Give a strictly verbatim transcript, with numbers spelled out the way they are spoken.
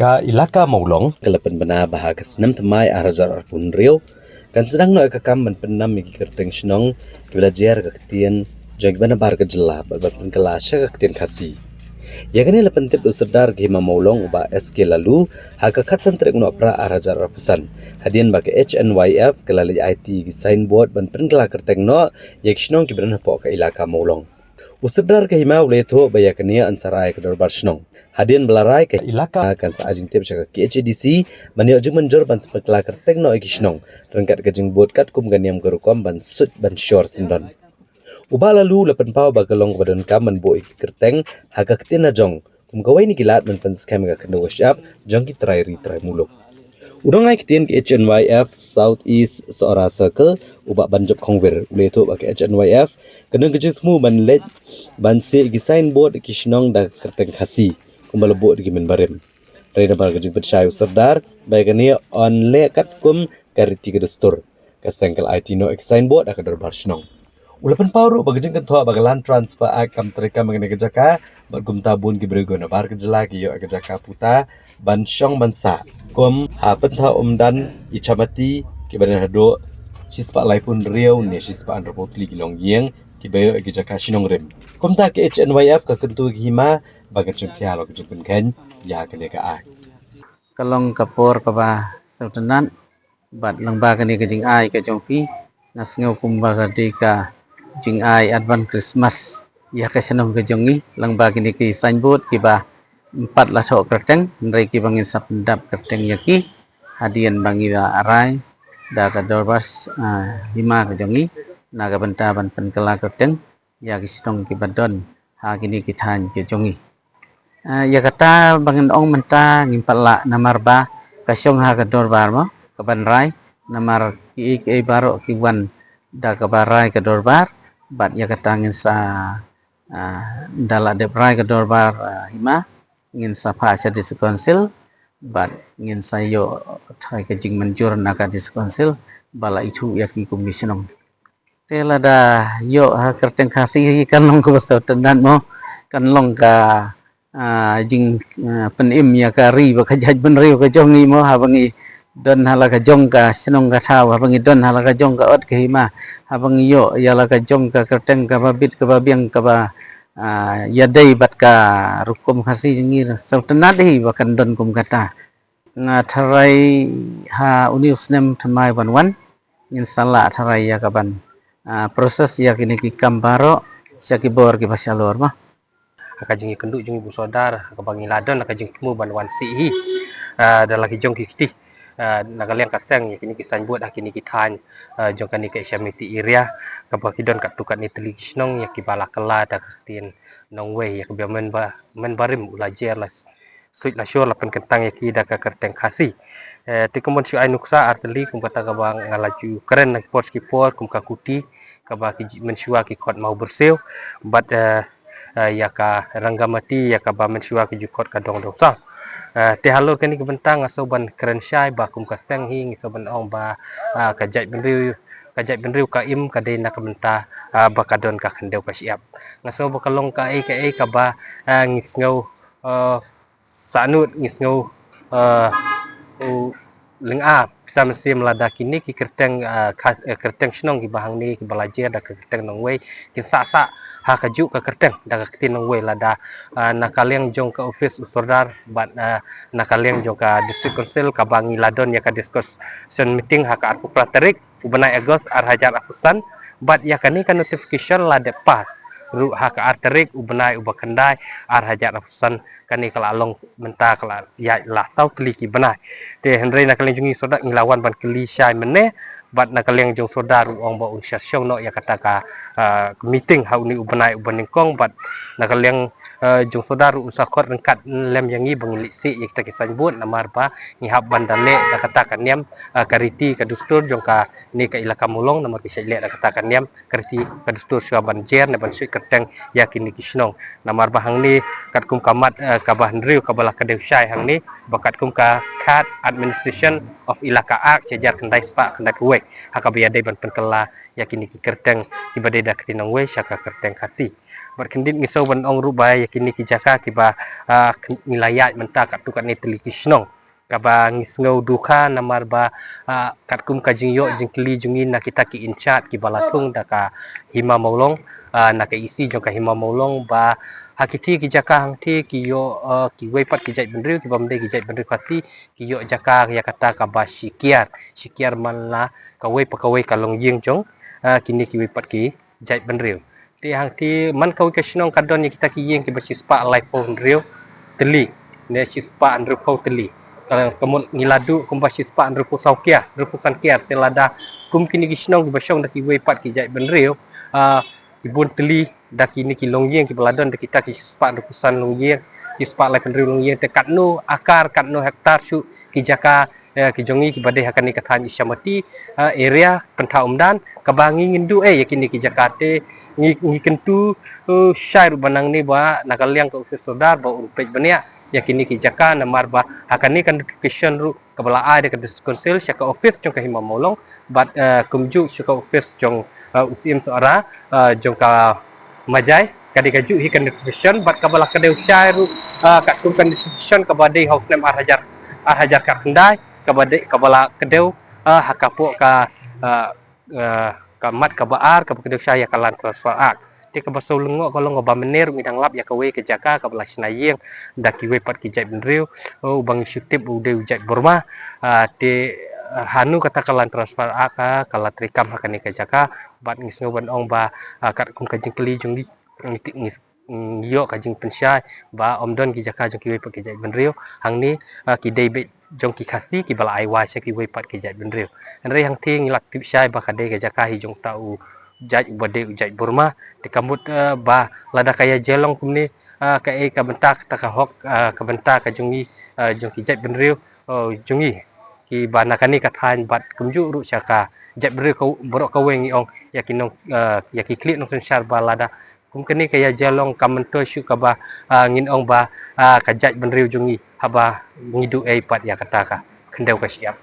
Ka Elaka Mawlong ka la pynbna ba ha ka snem thymmai ar hajar arphew hynriew kan sdang noh ïa ka kam ban pynnam ïa ki kyrteng shnong kiba la jer ha ka ktien jong kiba nabar ka jylla bad ban pynkylla sha ka ktien Khasi. Ïa kane la pyntip da u Sordar ka Hima Mawlong u Bah S K Laloo ha ka khatsan tarik u Nohprah ar hajar arphew san, hadien ba ka H N Y F ka la leit aiti ïa ki signboard ban pynkylla kyrteng noh ïa ki shnong kiba don hapoh ka Elaka Mawlong. U Sordar ka Hima u la ïathuh ba ïa kane yn sa rai ïa ka dorbar shnong. Hadien ba la rai, ka Elaka kan sa ai jingtip sha ka K H A D C ban ïoh jingmynjur ban sa pynkylla kyrteng noh ïa ki shnong ryngkat ka jingbud katkum ka niam ka rukom ban suit ban shor syndon. U Bah Laloo u la pynpaw ba ka long kaba donkam ban buh ïa ki kyrteng ha ka ktien la jong kum kawei na ki lad ban pynskhem ïa ka khyndew ka shyiap jong ki trai ri trai muluk. U nongaiktien ka H N Y F South East Sohra Circle, u Bah Banjop Khongwir, u la ïathuh ba ka H N Y F ka don ka jingthmu ban leit ban siew ïa ki signboard ïa ki shnong da ka kyrteng Khasi kumba la buh da ki mynbarim. Hynrei namar ka jingpynshai u Sordar ba ïa kane yn leh katkum ka riti ka dustur, ka seng ka la aiti noh ïa ki signboard ha ka dorbar shnong. U la pynpaw ruh ba ka jingkynthoh ba ka Land Transfer Act kam treikam ha kane ka jaka bad kumta bun ki briew kiba nabar ka jylla ki ïoh ïa ka jaka puta ban shong ban sah kum ha Pyntha Umdan, Ichamati, kiba don haduh shispah laiphew hynriew ne shispah hynriewphew tylli ki longïing kiba ïoh ïa ka jaka shnong rim. Kumta ka H N Y F ka kyntu ïa ka Hima ba kan shim khia la ka jingpynkheiñ ïa kane ka Act. Ka long ka por kaba sngewtynnat bad lyngba kane ka jingai ka jong phi, nga sngew kumba ka dei ka jingai advance Christmas ïa ka shnong ka jong ngi, lyngba kine ki signboard kiba ym pat la thoh kyrteng, hynrei kiba ngin sa pyndap kyrteng ïa ki hadien ba ngi la rai da ka dorbar, ah, hima ka jong ngi na ka bynta ban pynkylla kyrteng ïa ki shnong kiba don ha kine ki thaiñ ki jong ngi. Ah, ïa kata ba ngin ong mynta ngim pat lah namar ba ka shong ha ka dorbar mo, kaban rai, namar kiei kiei baroh ki wan da kaba rai ka dorbar, bad ïa kata ngin sa, ah, da la dep rai ka dorbar, ah, hima, ngin sa phah sha District Council bad ngin sa ïoh thai ka jingmynjur na ka District Council ba la ithuh ïa ki kum ki shnong. Te lada ïoh ha kyrteng Khasi hi kan long kaba sngewtynnat mo, kan long ka, ah, jing, ah, pynim ïa ka ri bad ka jaitbynriew ka jong ngi mo, haba ngi don ha la ka jong ka shnong ka thaw, haba ngi don ha la ka jong ka ot ka hima, haba ngi ïoh ïa la ka jong ka kyrteng kaba bit kaba biang kaba, ah, ïadei bad ka rukom Khasi jong ngi, sngewtynnat hi ba kan don kum kata. Nga tharai ha une u snem thymmai ban wan ngin sa lah tharai ïa kaban, ah, process ïa kine ki kam baroh sha ki bor kiba shalor mo. Ha ka jingïakynduh jong ngi bun sordar, ha kaba ngi la don ha ka jingthmu ban wan sih hi, ah, da la ki jong ki kti, ah, na ka liang ka seng ïa kine ki signboard ha kine ki thaiñ, ah, jong kane ka Ichamati area, kaba ki don katto katne tylli ki shnong ïa kiba la kylla da ka ktien nongwei, ïa kaba mynba, mynbarim u la jer la suit la shor la pynkyntang ïa ki da ka kyrteng Khasi. Eh, te kumban shu ai nuksa artylli kum kata kaba nga la ju kren na ki por ki por kum ka Kuti, kaba ki mynshuwa ki khot Mawbyrsew, bad, eh, eh, ïa ka Rangamati, ïa kaba mynshuwa ki ju khot ka Dong Dongsang. Eh, te halor kane ka bynta nga sngew ban kren shai ba kum ka seng hi ngi sngew ban ong ba, ah, ka jaitbynriew, ka jaitbynriew ka im ka dei na ka bynta, ah, ba ka don ka khyndew ka shyiap. Nga sngew ba ka long kaei kaei kaba, ah, ngi sngew, eh, sahnud ngi sngew, eh, u lynga pisa mynsiem lada kine ki kyrteng, eh, ka, eh, kyrteng shnong kiba hangne kiba la jer da ka kyrteng nongwei kin sah sah ha kajuh ka kyrteng da ka ktien nongwei lada, eh, na ka liang jong ka office u sordar bad, eh, na ka liang jong ka District Council kaba ngi la don ïa ka discussion meeting ha ka arphew phra tarik u bnai August ar hajar arphew san, bad ïa kane ka notification la dep pass ruh ha ka ar tarik u bnai uba khyndai ar hajar arphew san, kane ka la long mynta ka la ïaid la saw tylli ki bnai. Te hynrei na ka liang jong ngi sordar ngi la wan ban kylli shai mynne, bad na ka liang jong sordar u ong ba un sa shong noh ïa kata ka, ah, meeting ha une u bnai uba nyngkong, bad na ka liang, eh, jong sordar ruh un sa khot ryngkat lem ïa ngi ba ngin leit sih ïa kita ki signboard namar ba ngi hap ban da leh da kata ka niam, ah, ka riti ka dustur jong kane ka Elaka Mawlong namar ki shait leh da kata ka niam ka riti ka dustur shuwa ban jer ne ban suit kyrteng ïa kine ki shnong. Namar ba hangne katkum ka mat, eh, kaba hynriew kaba la kdew shai hangne ba katkum ka Khad Administration of Elaka Act shi hajar khyndai spah khyndaiphew wei, ha kaba ïadei ban pynkylla ïa kine ki kyrteng kiba dei da ka ktien nongwei sha ka kyrteng Khasi. Bad khyndiat ngi sngew ban ong ruh ba ïa kine ki jaka kiba, ah, ngi la ïaid mynta katto katne tylli ki shnong, kaba ngi sngew dukha namar ba, ah, katkum ka jingïoh jingkylli jong ngi na kita ki in-charge kiba la thung da ka Hima Mawlong, ah, na ka E C jong ka Hima Mawlong, ba ha kiti ki jaka hangti ki ïoh, ah, kiwei pat ki jaitbynriew kibym dei ki jaitbynriew Khasi, ki ïoh jaka ïa kata kaba shi kiar, shi kiar man la kawei pa kawei ka longïing jong, ah, kine kiwei pat ki jaitbynriew. Te hangti man kawei ka shnong ka don ïa kita ki ïing kiba shispah laiphew hynriew tylli ne shispah hynriewphew tylli. Ka, ka mut ngi la duh kumba shispah hynriewphew saw kiar, hynriewphew san kiar. Te lada kum kine ki shnong kiba shong da kiwei pat ki jaitbynriew, ah, ki bun tylli da kine ki longïing kiba la don da kita ki shispah hynriewphew san longïing, shispah laiphew hynriew longïing, te katno akar, katno hektar shuh ki jaka, eh, ki jong ngi kiba dei ha kane ka thaiñ Ichamati, eh, area Pyntha Umdan, kaba ngi ngin duh ei ïa kine ki jaka. Te ngi, ngi kyntu, eh, shai ruh ba nangne ba na ka liang ka office sordar ba un peit bniah ïa kine ki jaka namar ba ha kane ka notification ruh kaba la ai da ka District Council sha ka office jong ka Hima Mawlong bad, eh, kumjuh sha ka office jong, eh, u Syiem Sohra, eh, jong ka Majai, ka dei kajuh hi ka notification bad kaba la kdew shai ruh, ah, katkum ka notification kaba dei ha u snem ar hajar, ar hajar khatkhyndai, kaba dei, kaba la kdew, ah, ha kapoh ka, ah, ah, ka mat kaba ar kaba kdew shai ïa ka Land Transfer Act. Te kaba sngewlyngngoh ka long ba mynne ruh ngi dang lap ïa kawei ka jaka kaba la shna ïing da kiwei pat ki jaitbynriew, oh, uba ngi shu tip u dei u jait Burma. Ah, te, ah, hano kata ka Land Transfer Act, ah, ka la treikam ha kane ka jaka, bad ngi sngew ban ong ba, ah, katkum ka jingkylli jong ngi, ngi, ngi, ngi ïoh ka jingpynshai ba ym don ki jaka jong kiwei pat ki jaitbynriew hangne, ah, ki dei beit jong ki Khasi kiba la ai wai sha kiwei pat ki jaitbynriew. Hynrei hangti ngi la tip shai ba ka dei ka jaka hi jong uta u jait uba dei u jait Burma. Te ka mut, ah, ba lada ka ïa jia long kumne, ah, kaei ka bynta kata ka hok, ah, ka bynta ka jong ngi, ah, jong ki jaitbynriew, oh, jong ngi kiba na kane ka thaiñ bad kumjuh ruh sha ka jaitbynriew ka, baroh kawei ngi ong ïa ki nong, eh, ïa ki khlieh nongsynshar ba lada kum kane ka ïa jia long kam myntoi shuh kaba, ah, ngin ong ba, ah, ka jaitbynriew jong ngi haba ngi duh ei pat ïa kata ka khyndew ka shyiap.